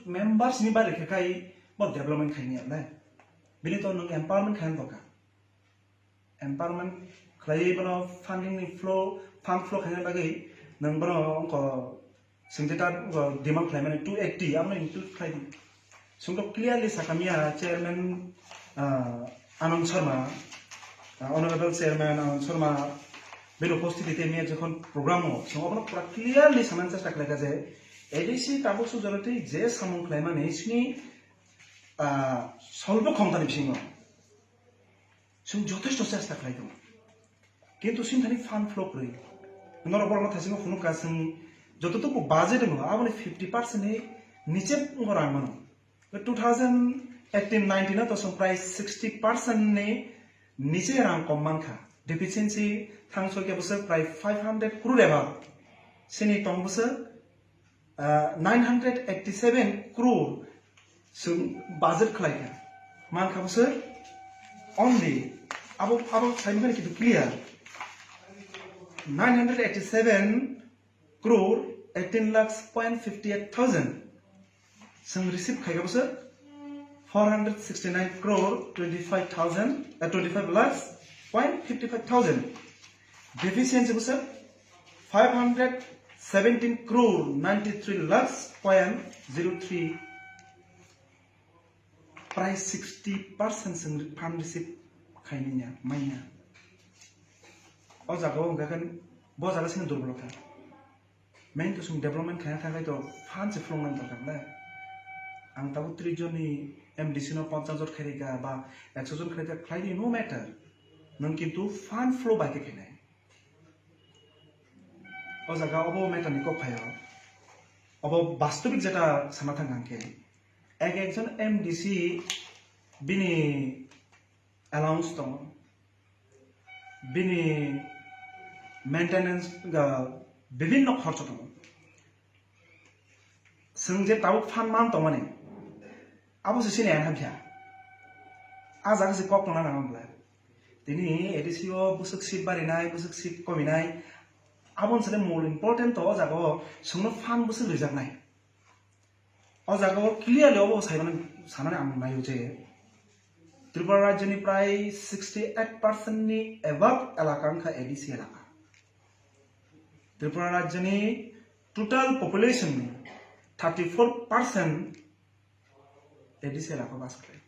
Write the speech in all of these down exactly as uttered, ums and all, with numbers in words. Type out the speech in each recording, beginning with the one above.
Members ni bari khe khai bo development khai ni le. Bini to nwng empowerment khai dorkar. Empowerment khlaiwi bono funding ni flow, fund flow khaina bagwi nwng bono wngkha Singjetar, uh, demand khlaimani two eighty, abono include khlai di. Chwngno clearly sakha miya chairman, uh, Anand Sharma, uh, honorable chairman Anand Sharma, bini uposthiti te miya jokhon program o, chwng abono pura clearly sanani chesta khlaikha je A D C tabuk sujoroti je samung khlaimani sini, uh, solbo khomtani bisingo. Chwng jothesto chesta khlai tongo. Kintu sini thani fund flow kwrwi. Norok borokno thaisingo phunukha chwng jototuku budget wngo, aboni fifty percent ni niche wngo rang mano. Two thousand eighteen nineteen o to chwng prai sixty percent ni niche rang kom mankha. Deficiency thangso khe bwswk prai five hundred crore eba. Sini tong bwswk ah, nine hundred eighty-seven crore chwng budget khlai kha. Man kha bwswk only abo, abo sai mani kintu clear. Nine hundred eighty-seven crore eighteen lakhs point fifty-eight thousand chwng receive khai kha bwswk four hundred sixty-nine crore twenty-five thousand, uh, twenty-five lakhs point fifty-five thousand. Deficiency bwswk five hundred seventeen crore ninety-three lakhs point zero three, prai sixty percent chwng fund receive khainaiya, manya. O jaga o hwnkha khe bo jaga sini durbolota. Main to chwng development khaina thangwi to fund se phlungnani dorkar le. Ang tabuk tris jonni M D C no ponchas jon khairika ba ekso jon khairika khlaidi, no matter. Nwng kintu fund flow bai khe khainai. O jaga obo matter ni kok phaio. Obo bastobik jeta sana thang ang khe. Ek ekjon M D C bini allowance tongo. Bini maintenance ga bibinno khorcho tongo. Chwng je tabuk phan man tongmani, abo se sini ang hamkha. A jaga se kok tongna nang bwla. Tini A D C o bwswk seat barinai, bwswk seat kominai, abo se more important to o jaga o chwngno phan bwswk rijaknai. O jaga o clearly obo saimani, sanani ang naio je Tripura rajyoni prai sixty eight percent ni above elaka wngkha A D C elaka. Tripura rajyoni total population ni thirty four percent A D C elaka bas khlai.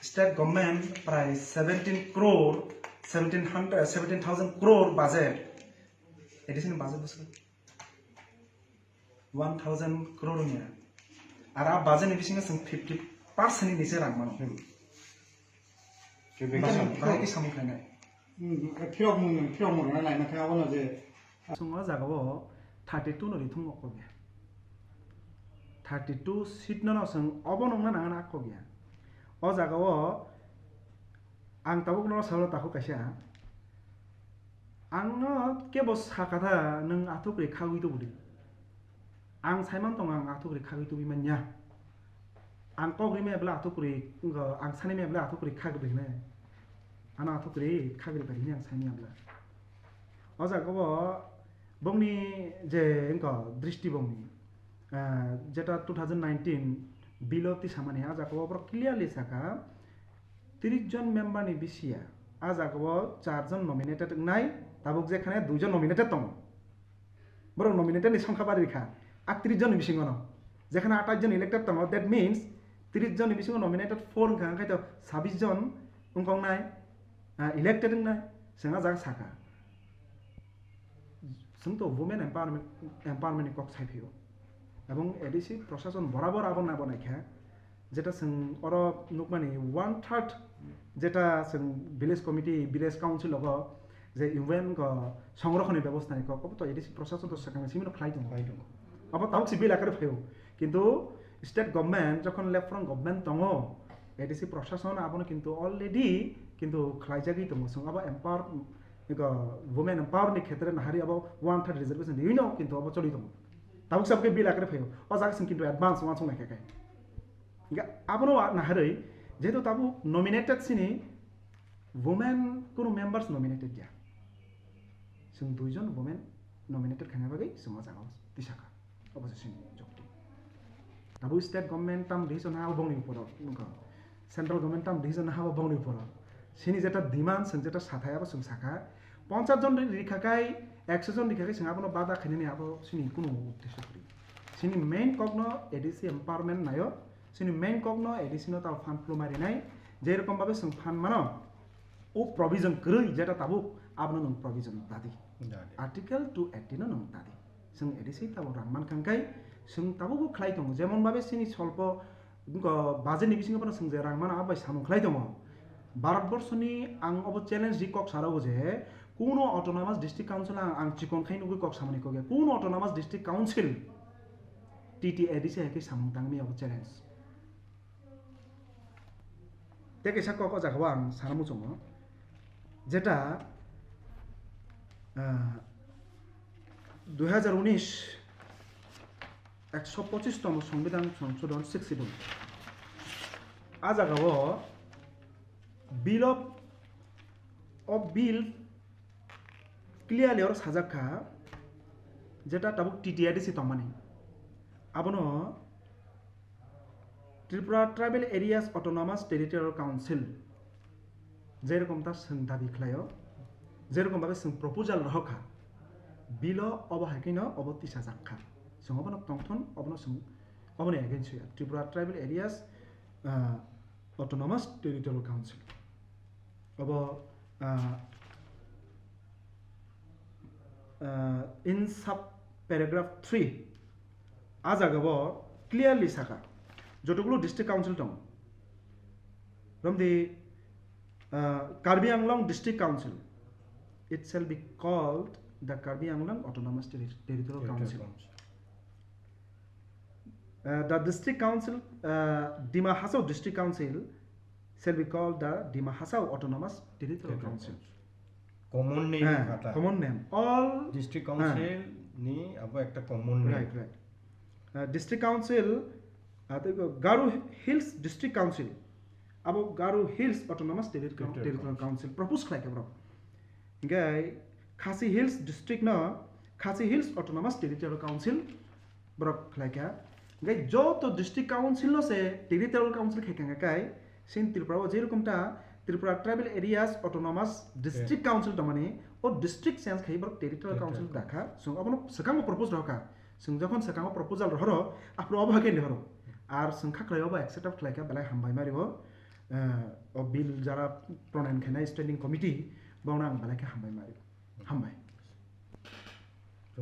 State government prai seventeen crore, seventeen hundred, seventeen thousand crore budget. A D C ni budget bwswk one thousand crore wngya. Ar a budget ni bisingo chwng fifty percent ni nise rang mano. Hmm. Fifty percent. Bahai khe samung khlainai. Hmm, phirok mung, phirok mung na laina khe abono je. Chwng o jaga o thirty two no rithum kok ya. Thirty two seat no no chwng obo nungna nangna kok ya. O jaga o ang tabuk no salo takhuk kaisa. Ang no kebo sakha tha nwng athuk ri khagwi tubudi. Ang saiman tongo ang athuk ri khagwi tubui manya. Ang kok ri maya bwla athuk ri, ang sani maya bwla athuk ri khagwi hinai. Ano athuk ri khagwi pai hinai ang sani maya bwla. O jaga o bongni je wngkha dristi bongni, ah, jeta two thousand nineteen bill o tisamani, a jaga o borok clearly saka tris jon member ni bisi ya, a jaga o char jon nominated wngnai, tabuk jekhane dui jon nominated tongo. Borok nominated ni songkha bari kha, a tris jon ni bisingo no. Jekhane atais jon elected tongo, that means tris jon ni bisingo nominated four wngkha, hwnkhe to sabis jon wngkha wngnai, ah, elected wngnai, chwng a jaga saka. Chwng to women empowerment, empowerment ni kok sai phio. Ebong A D C prosason borabor abo nabo naikha, jeta chwng oro nukmani one third jeta chwng village committee, village council logo je women go songrokhoni bebostha ni kok, obo to A D C prosason to swkang simi no khlai tongo. Khlai tongo. Abo tabuk se bill akar phaio. Kintu state government jokhon left front government tongo, A D C prosason abono kintu already kintu khlaijagwi tongo. Chwng abo empower, ego women empower ni khetre nahari abo one third reservation riwi no kintu abo choli tongo. Tabuk sabke bill akre phaio. O jaga sing kintu advance wansong naikha kai. Hinkhe abono wa-, naharwi jehetu tabuk nominated sini women kunu members nominated ya. Chwng dui jon women nominated khaina bagwi chwng o jaga o tisakha. Obo se sini jokti. Tabuk state government tam decision ha bongni uporo nungkha. Central government tam decision ha bongni uporo. Sini jeta demand, sini jeta sathai abo sung sakha. Ponchas jon ri-, rikha kai, ekso jon rikha kai sung abono bada khainani abo sini kunu uddesho kwrwi. Sini main kokno A D C empowerment nayo. Sini main kokno A D C no tao fund flow mari nai. Je rokom babe sung fund mano. O provision kwrwi jeta tabuk abono nung provision dadi. Dadi. Article two eighty no nung dadi. Sung A D C tabuk rang man khang kai sung tabuk bo khlai tongo. Jemon babe sini solpo, wngkha, budget ni bisingo bono sung je rang mano abai samung khlai tongo. Bharat borso ni ang obo challenge ri kok saro je kuno autonomous district council ang, ang chikon khai nugui kok samani kok ya. Kuno autonomous district council T T A D C hai khe samung tangmi obo challenge. Tei kaisa kok o jaga o ang sana muchungo, jeta, ah, dui hazar unis ekso pochis tomo Songbidan Songshodhon Sixth Schedule. A jaga o bill of, o bill clearly oro sajak kha, jeta tabuk T T A D C tongmani. Abono Tripura Tribal Areas Autonomous Territorial Council, je rokom ta sung dabi khlaio, je rokom babe sung proposal rohor kha, bill o obo hai kheno obo tisajak kha. Sung obono tongthon, obono sung, oboni against ya. Tripura Tribal Areas, ah, Autonomous Territorial Council. Obo, ah, ah, in sub paragraph three, a jaga bo clearly saka, jotogulu district council tong, from the, ah, Karbi Anglong District Council, it shall be called the Karbi Anglong Autonomous Terri-, Territorial Territorial Council. Council. Uh, the district council, uh, Dima Hasao District Council shall be called the Dima Hasao Autonomous Territorial Territorial Council. Council. Common name Ah, kata. Common name. All District ah. Council ni abo ekta common name. Right, right. Uh, district council, uh, tei Garo Hills District Council, abo Garo Hills Autonomous Territorial, Territorial Territorial Council. Council propose khlai kha borok. Hinkhe Khasi Hills District no Khasi Hills Autonomous Territorial Council borok khlai kha. Hinkhe joto district council no se territorial council khai kha kai sin Tripura o je rokom ta Tripura Tribal Areas Autonomous District Council tongmani o district change khai borok territorial Territorial council da kha. Chwng abono swkango propose rw kha. Chwng jokhon swkango proposal rohoro aphuru obo hai khe rohoro. Ar chwng kha khlai obo accept khlai kha belai hambai mari o. Eh, o bill jara pronon khainai standing committee bono ang belai khe hambai mari. Hambai.